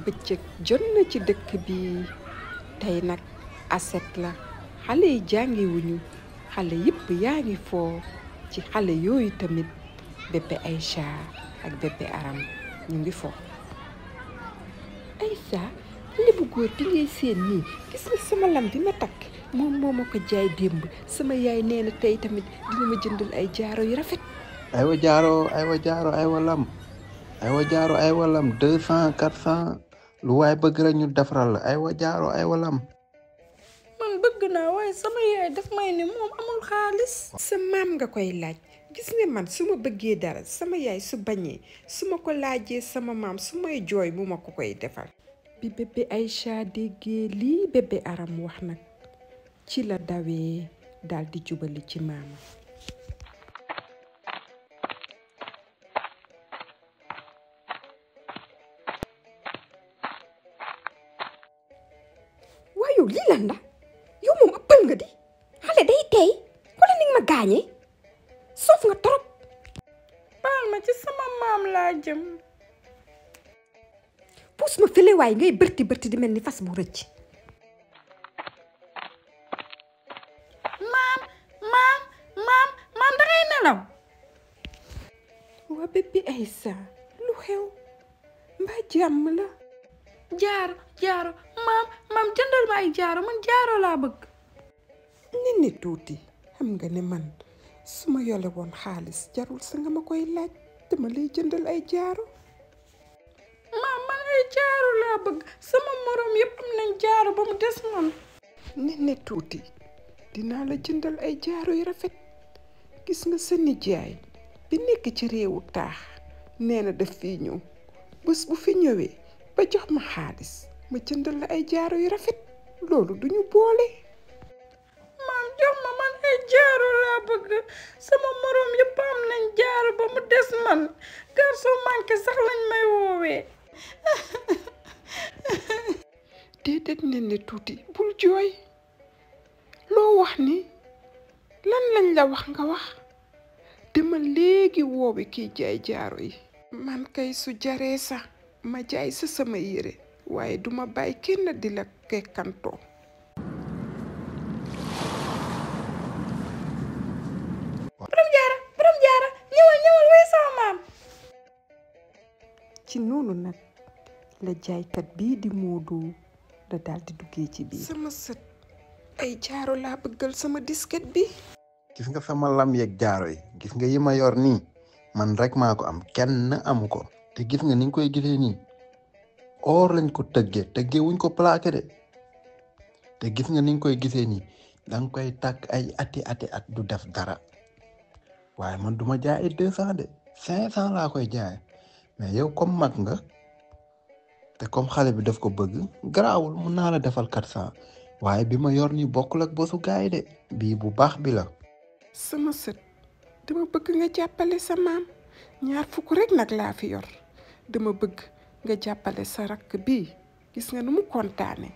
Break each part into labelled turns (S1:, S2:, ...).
S1: bëccëg jot na ci dëkk bi tey nag aset la xale yi jàngiwuñu xale yépp yaa ngi foo ci xale yooyu tamit bébé Aïcha ak bébé Aram ñu ngi foo. Aïcha li bu góor bi ngay seen nii gis nga sama lam bi ma takk moom moo ma ko jaay démb sama yaay nee na tey tamit dina ma jëndal ay jaaro yu rafet.
S2: aywa jaaro aywa lam aywa jaaro aywa lam 200 400 lu waay bëgg rek ñu defaral la aywa jaaro aywa lam.
S3: man bëgg naa waaye sama yaay daf may ne moom amul xaalis.
S1: sa maam nga koy laaj gis nga man su ma bëggee dara sama yaay su bañee su ma ko laajee sama maam su may jooy mu ma ko koy defal. bi bébé Aïcha déggee lii bébé Aram wax nag ci la dawee daal di jubali ci maama. waaye yow lii lan la yow moom ëppal nga di xale day tey wala ni nga ma gaañee soof nga trop.
S3: baal ma ci sama maam laa jëm.
S1: puus ma fële waaye ngay bërti di mel ni fas bu rëcc.
S3: maam dangay nelaw.
S1: waa bébé Aïcha lu xew mbaa jàmm la.
S3: jaaro maam jëndal ma ay jaaro man jaaro laa bëgg.
S1: ni tuuti xam nga ne man su ma yole woon xaalis jarul sa nga ma koy laaj dama lay jëndal ay jaaro.
S3: man ay jaaro laa bëgg sama morom yëpp am nañ jaaro ba mu des man.
S1: ni tuuti dinaa la jëndal ay jaaro yu rafet gis nga sa nijaay bi nekk ci réewu taax nee na daf fii ñëw bés bu fi ñëwee ba jox ma xaalis ma jëndal la ay jaaro yu rafet loolu duñu boole.
S3: maam jox ma man ay jaaro laa bëgg sama morom yëpp am nañ jaaro ba mu des man garçon manqué sax lañ may woowee.
S1: déedéet ne tuuti bul jooy loo wax ni lan lañ la wax nga wax dama léegi woowi kiy jaay jaaro yi. man kay su jaree sax ma jaay sa sama yére waaye duma bàyyi kenn di la kekkantoo.
S3: borom jaara ñëwal way sama maam.
S1: ci noonu nag la jaaykat bii di Moodu da daal di duggee ci biir. sama sët ay jaaro laa bëggal sama disket bi.
S2: gis nga sama lam yeeg jaaro yi gis nga yi ma yor nii man rek maa ko am kenn amu ko te gis nga ni nga koy gisee nii or lañ ko tëggee wuñ ko plaqué de te gis nga ni nga koy gisee nii danga koy takk ay ati at du def dara waaye man duma jaay ay 200 de 500 laa koy jaay mais yow comme mag nga te comme xale bi daf ko bëgg garaawul mun naa la defal 400 waaye bi ma yor nii bokkul ak bosu gaay de bii bu baax bi la.
S1: sama sët dama bëgg nga jàppale sa maam $20 rek nag laa fi yor dama bëgg nga jàppale sa rakk bii gis nga nu mu kontaane.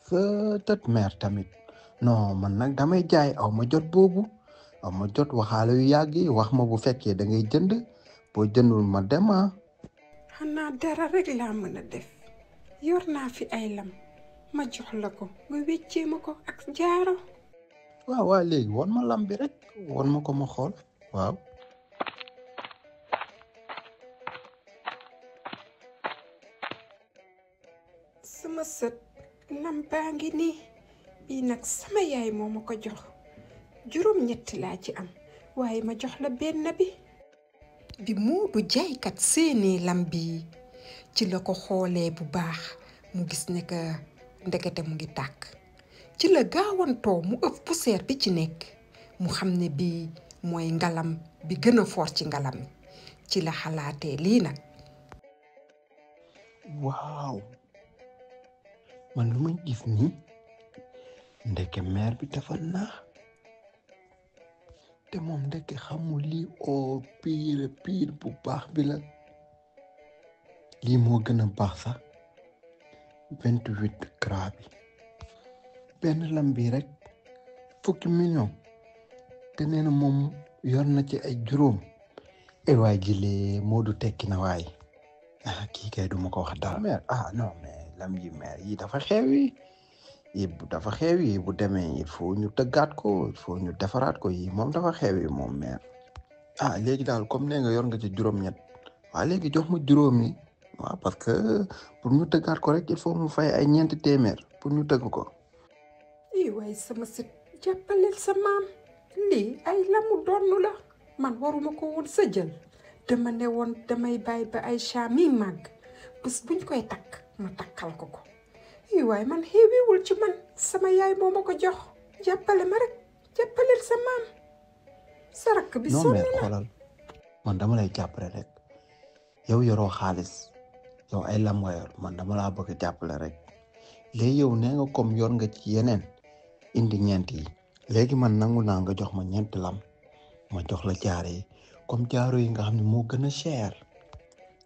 S2: sa tët mère tamit non man nag damay jaay aw ma jot boobu aw ma jot waxaale yu yàgg yi wax ma bu fekkee da ngay jënd boo jëndul ma dem.
S1: xanaa dara rek laa mën a def yor naa fi ay lam ma jox la ko nga weccee ma ko ak jaaro.
S2: waaw léegi won ma lam bi rek won ma ko ma xool waaw.
S1: sama sët lam baa ngi nii bii nag sama yaay moo ma ko jox juróom-ñetti laa ci am waaye ma jox la benn bi. bi Moodu jaaykat seeni lam bi ci la ko xoolee bu baax mu gis ne que ndekete mu ngi tàkk ci la gaawantoo mu ëpp poussière bi ci nekk mu xam ne bii mooy ngalam bi gën a fort ci ngalam ci la xalaatee lii nag.
S2: waaw man lu may gis nii ndeke mère bi dafa naax te moom ndeke xamul lii oo piir bu baax bi la lii moo gën a baax sax 28 carats bi benn lam bi rek $10 millions te nee na moom yor na ci ay juróom waay gilee Moodu tekki na waay ah kii kay duma ko wax dara mère ah non mais lam yi mère yi dafa xewi yi dafa xewi bu demee il faut ñu tëggaat ko il faut ñu defaraat ko yi moom dafa xewi moom mère ah léegi daal comme nee nga yor nga ci juróom-ñett waaw léegi jox ma juróomi waaw parce que pour ñu tëggaat ko rek il faut mu fay ay ñeenti téeméer pour ñu tëgg ko
S1: waaye sama sët jàppaleel sa maam lii ay lamu donnu la man waruma ko woon sa jël dama ne woon damay bàyyi ba ay mi màgg bés buñ koy takk ma takkal ko waaye man xeewiwul ci man sama yaay moo ma ko jox jàppale ma rek jàppaleel sa maam sa rakk bi sonn na
S2: xoolal man dama lay jàppale rek yow yoroo xaalis yow ay lam nga yor man dama laa bëgg a jàppale rek léegi yow nee nga comme yor nga ci yeneen indi ñeent yi léegi man nangu naa nga jox ma ñeenti lam ma jox la jaaro yi comme jaaro yi nga xam ne moo gën a cher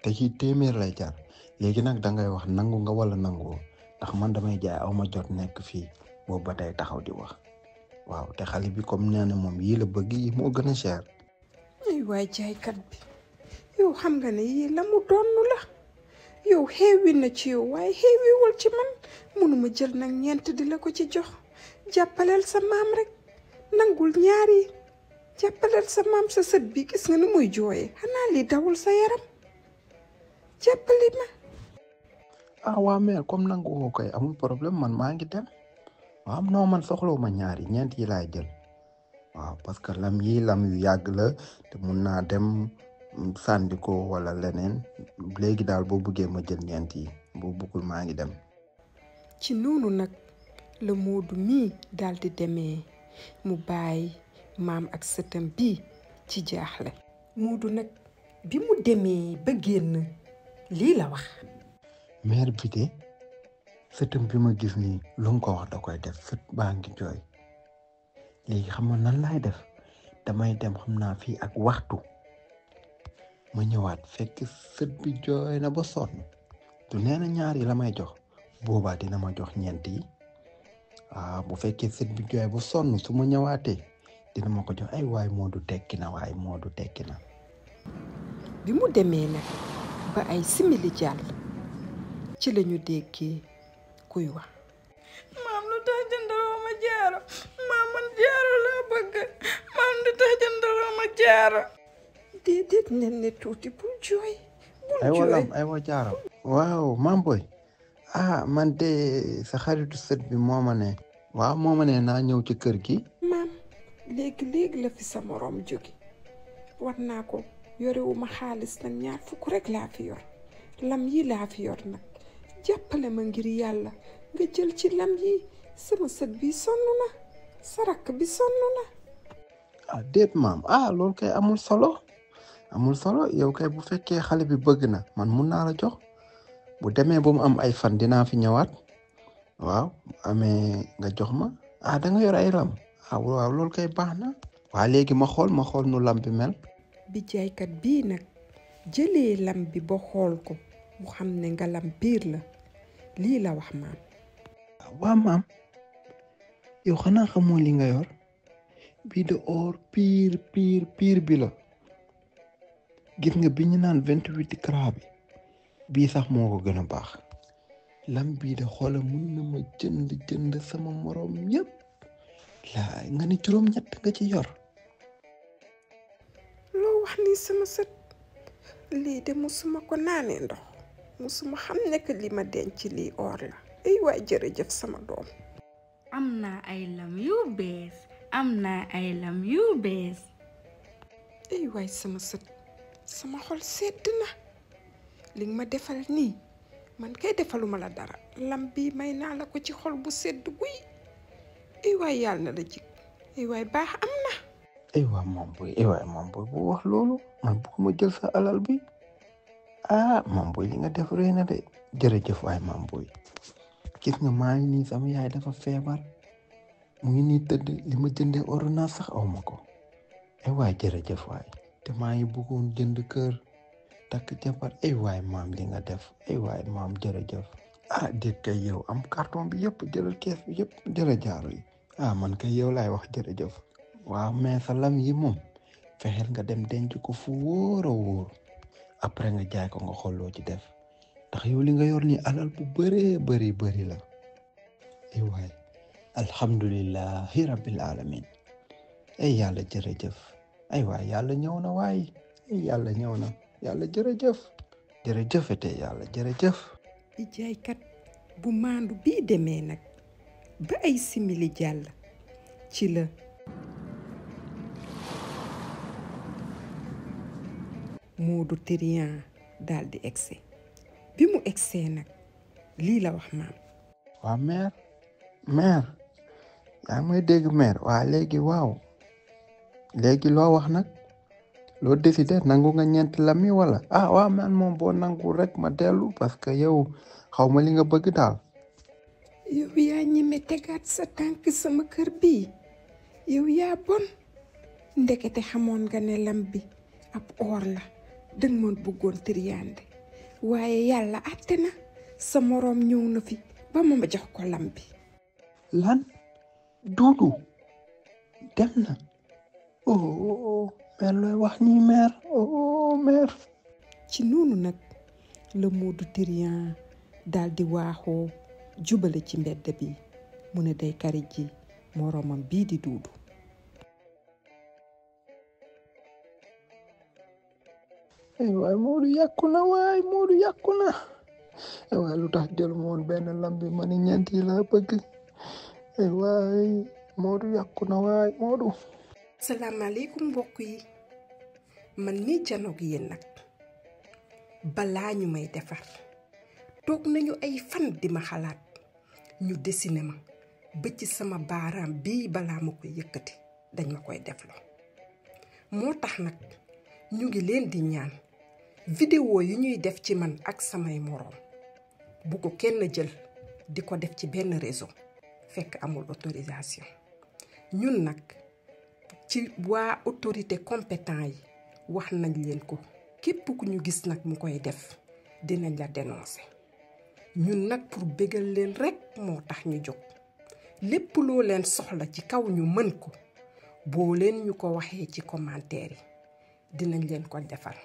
S2: te ci téeméer lay jar léegi nag da ngay wax nangu nga wala nangu ndax man damay jaay aw ma jot nekk fii boobu ba tey taxaw di wax waaw te xale bi comme nee na moom yii la bëgg yi moo gën a cher.
S1: waay jaaykat bi yow xam nga ne yii la mu donn la yow xeewi na ci yow waaye xeewiwul ci man mënuma jël nag ñeent di la ko ci jox jàppaleel sa maam rek nangul ñaari jàppaleel sa maam sa sët bi gis nga ni muy jooyee xanaa lii dawul sa yaram jàppali ma.
S2: ah waa mère comme nangu woo koy amul problème man maa ngi dem waaw non man soxlawu ma ñaari ñeent yi laay jël waaw parce que lam yi lam yu yàgg la te mun naa dem sànni ko wala leneen léegi daal boo bëggee ma jël ñeent yi boo bëggul maa ngi dem.
S1: ci noonu nag la Moodu mii daal di demee mu bàyyi maam ak sëtam bii ci jaaxle. Moodu nag bi mu demee ba génn lii la wax.
S2: mère bi de sëtam bi ma gis nii lu nga ko wax da koy def sët baa ngi jooy léegi xam nga nan laay def damay dem xam naa fii ak waxtu ma ñëwaat fekk sët bi jooy na ba sonn du nee na ñaar yi la may jox boobaa dina ma jox ñeent yi waaw bu fekkee sët bi jooy ba sonn su ma ñëwaatee dina ma ko jox ay waay Moodu tekki na waaye Moodu tekki na.
S1: bi mu demee nag ba ay simili jàll ci lañu déggee kuy wax.
S3: maam lu tax jëndaloo ma jaaro maam man jaaro laa bëgg maam lu tax jëndaloo ma jaaro.
S1: déedéet nen ne tuuti bul jooy.
S2: aywa jaaro. waaw maam boy ah man de sa xaritu sët bi moo ma ne. waaw moo ma ne naa ñëw ci kër gi.
S1: maam léegi la fi sa morom jóge war naa ko yorewuma xaalis nag 20 fukk rek laa fi yor lam yi laa fi yor nag jàppale ma ngir yàlla nga jël ci lam yi sama sët bi sonn na sa rakk bi sonn na.
S2: ah déet maam ah loolu kay amul solo yow kay bu fekkee xale bi bëgg na man mun naa la jox bu demee ba mu am ay fan dinaa fi ñëwaat waaw amee nga jox ma ah da nga yor ay lam ah waaw loolu kay baax na. waa léegi ma xool nu lam bi mel.
S1: bi jaaykat bii nag jëlee lam bi ba xool ko mu xam ne nga lam biir la lii la wax maam.
S2: waa maam yow xanaa xamoo li nga yor bii de or piir bi la gis nga bi ñu naan 28 carats bi bii sax moo ko gën a baax lam bii de xoola mun na ma jënd sama morom yëpp laa nga ni juróom-ñett nga ci yor.
S1: loo wax ni sama sët lii de musuma ko naanee ndox musuma xam ne que li ma denc lii or la ay waay jërëjëf sama doom.
S4: am naa ay lam yu bees.
S1: ay waay sama sët sama xol sedd na li nga ma defal nii man kay defaluma la dara lam bi may naa la ko ci xol bu sedd guy ay waay yàlla na la jig ay waay baax am na.
S2: ay waay maam boy bu wax loolu man bëgguma jël sa alal bi ah maam boy li nga def rëy na de jërëjëf waay maam boy gis nga maa ngi nii sama yaay dafa feebar mu ngi nii tëdd li ma jëndee ordonnance sax aw ma ko ay waay jërëjëf waay te maa ngi bëggoon jënd kër takk jabar ay waay maam li nga def ay waay maam jërëjëf ah déet kay yow am carton bi yëpp jëlal kees bi yëpp jëla jaaro yi ah man kay yow laay wax jërëjëf waaw mais sa lam yi moom fexeel nga dem denc ko fu wóor a wóor après nga jaay ko nga xool loo ci def ndax yow li nga yor nii alal bu bëree bëri la ay waay alhamdulillahi rabbil alamin ay yàlla jërëjëf ay waay yàlla ñëw na waay ay yàlla ñëw na yàlla jërëjëfete yàlla jërëjëf.
S1: i jaaykat bu maandu bii demee nag ba ay simili jàll ci la Modou Trian daal di egsi bi mu egsee nag lii la wax maam.
S2: waa mère yaa ngi may dégg mère waa léegi waaw léegi loo wax nag loo décidé nangu nga ñeenti lam yi wala waa man moom boo nangu rek ma dellu parce que yow xaw ma li nga bëgg daal.
S1: yow yaa ñeme tegaat sa tànk sama kër bii yow yaa bon ndekete xamoon nga ne lam bi ab or la danga moon bëggoon triande waaye yàlla àtte na sa moroom ñëw na fi ba ma jox ko lam bi.
S2: lan Duudu dem na oh mère looy wax nii mère
S1: ci noonu nag la Modou Trian daal di waaxoo jubale ci mbedd bi mu ne day kari ji moroomam bii di Duudu.
S2: ay waay Modou yàqu na waay ay waay lu tax jël moon benn lam bi ma ni ñeent yi laa bëgg ay waay Modou yàqu na waay Modou.
S1: salaamaaleykum mbokk yi man mi janoog yéen nag balaa ñu may defar toog nañu ay fan di ma xalaat ñu dessiné ma ba ci sama baaraam bii balaa ma koy yëkkati dañ ma koy defloo moo tax nag ñu ngi leen di ñaan vidéo yi ñuy def ci man ak samay moroom bu ko kenn jël di ko def ci benn réseau fekk amul autorisation ñun nag ci waa autorité compétent yi wax nañ leen ko képp ku ñu gis nag mu koy def dinañ la dénoncer ñun nag pour bégal leen rekk moo tax ñu jóg lépp loo leen soxla ci kaw ñu mën ko boo leen ñu ko waxee ci commentaire yi dinañ leen ko defal